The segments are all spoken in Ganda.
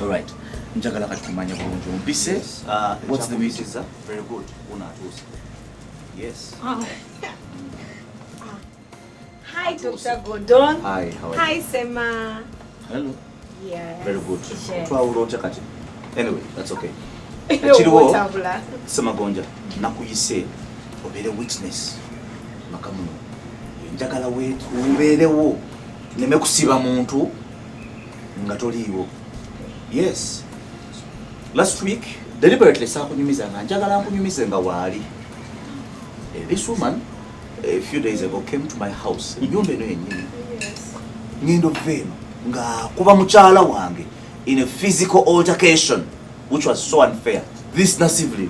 Alright, njagala kati kumanya bulungi ompise. What's the meeting? Very good. Unaatuuse. Yes. Oh. Hi, Dr. Gordon. Hi, how are you? Hi, Sema. Hello. Yes. Very good. Yes. Twawula otya kati? Anyway, that's okay. Ekiriwo Otabula. Semagonja nakuyise obeere witness maka muno. Njagala obeerewo neme kusiba muntu nga toliiwo. Yes. Last week deliberately saakunyumiza nga njagala nkunyumize nga waali. This woman a few days ago came to my house, ennyumba eno yennyini. Yes. Ngenda okuva eno ng'akuba mukyala wange in a physical altercation which was so unfair. This Nasivli.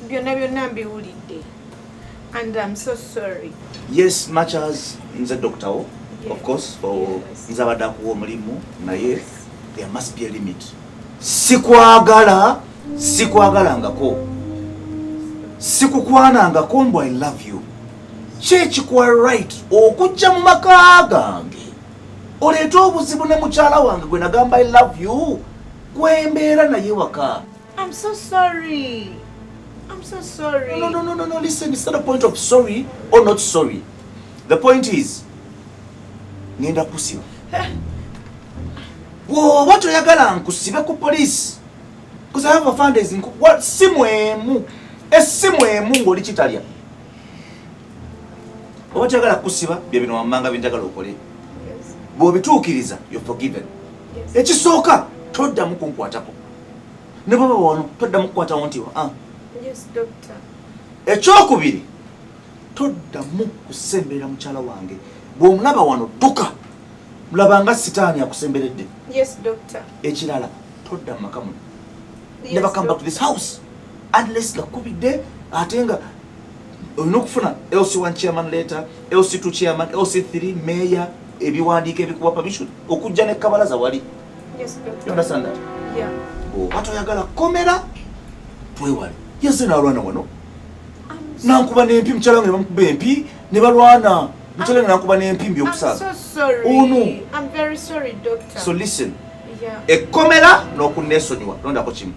Byonna byonna mbiwulidde. And I'm so sorry. Yes, much as nze doctor wo, of course, for nze abadde akuwa omulimu, naye there must be a limit. Sikwagala, sikwagalangako, sikukwanangako mbu I love you. Ki ekikuwa right okujja mu maka gange oleete obuzibu ne mukyala wange gwe nagamba I love you, gwembeera naye waka? I'm so sorry. I'm so sorry. No, listen, it's not a point of sorry or not sorry. The point is, ngenda kusiba. Bw'oba toyagala nkusibe ku poliisi, because I have a fundraising, what, simu emu, essimu emu ng'oli kitalya. Oba toyagala kusiba, bye bino wammanga bye njagala okole. Bw'obituukiriza, you're forgiven. Ekisooka, toddamu kunkwatako. Ne bw'oba wano, toddamu kukwatawo nti, ah. Yes, doctor. Ekyokubiri, toddamu kusemberera mukyala wange. Bw'omulaba wano dduka, mulaba nga sitaani akusemberedde. Yes, doctor. Ekirala, todda mu maka muno. Yes, Never come back to doctor. this house unless nga kubidde, ate nga olina okufuna LC1 chairman letter, LC2 chairman, LC3 mayor, ebiwandiiko ebikuwa permission okujja ne kabalaza wali. Yes, doctor. You understand that? Yeah. Oba toyagala komera, twewale. Yazze n'alwana wano, I'm so, nankuba n'empi. Mukyala wange ne bamukuba empi ne balwana. Mukyala wange nankuba n'empi I'm mbyokusaaga. so sorry. Oh, no. I'm very sorry, doctor. So listen, ekkomera n'okunneesonyiwa, londako kimu.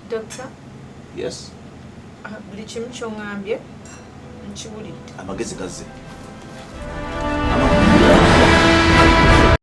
Doctor, Yes. Buli kimu ky'oŋŋambye nkiwulidde. Amagezi gazze.